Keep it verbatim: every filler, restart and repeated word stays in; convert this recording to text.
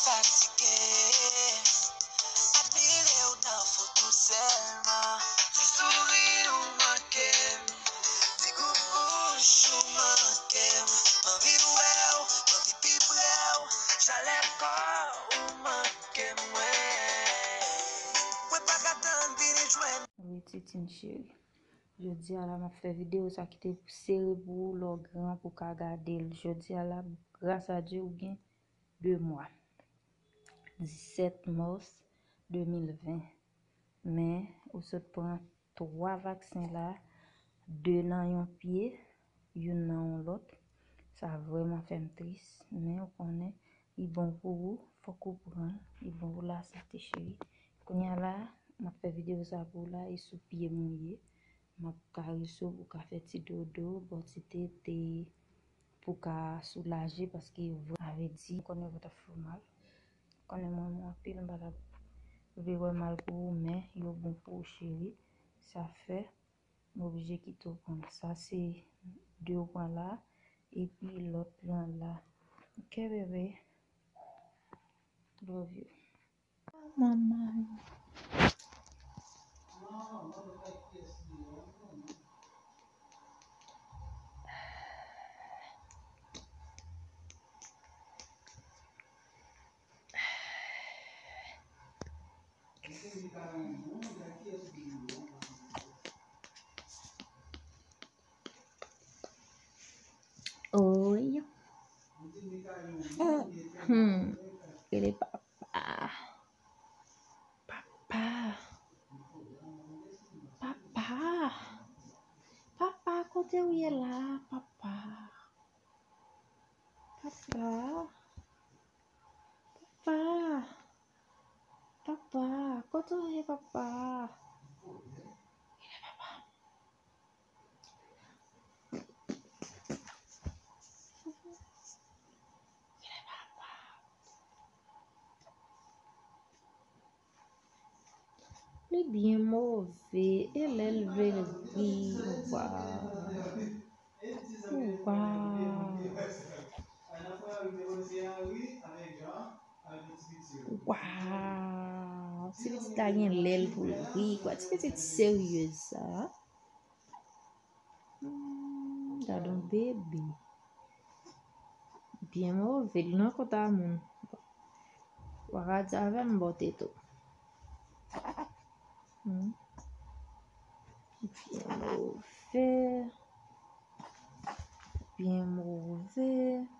Fatige, admire w nan foto sèlman. Ti souri ou manke m, ti gou bouch ou manke m. M anvi wè w, m anvi pi pre w, chalè kò ou manke m, wi. Mwen pa ka tann vini jwenn. Wi, Titine cheri. Jodi a la, m ap fè videyo sa ki te sere pou ou, lè w gran pou w ka gade l. Jodi a la, gras a Dye, ou gen de mwa, disèt mas de mil ven. Men, ou sot pran twa vaksen la, de nan yon pye, youn nan yon lòt. Sa vrèman fè m tris, men ou konnen, li bon pou ou, fòk ou pran l, li bon pou lasante, cheri. Kounye a la, m ap fè videyo sa pou ou la, e sou pye m ou ye. M ap karese w pou w ka fè ti dodo, bò ti tete, pou w ka soulaje, paske vre, sa vle di, m konnen vant ap fè w mal. M konnen mwen, mwen anpil, m pa t ap vle wè mal pou ou, men yo bon pou ou, cheri. Sa fè, m oblije kite w pran l. Sa se de w pran la, epi lòt lan la. Ok, bebe? Love you. Manman. Oi. Hmm. Rele papa. Papa. Papa. Papa, kote w ye la, papa? Papa. Papa. Papa, kote w ye, papa? Rele papa. Li byen move, e lè l vle l ri, waw. Waw. Waw. Ti pitit la gen lè l pou l ri, kwa. Ti pitit serye sa. Hmm, gad on bebe. Byen move, li nan kont a moun. Ou pa ka di avè m bò tete w. Hmm. Byen move. Byen move.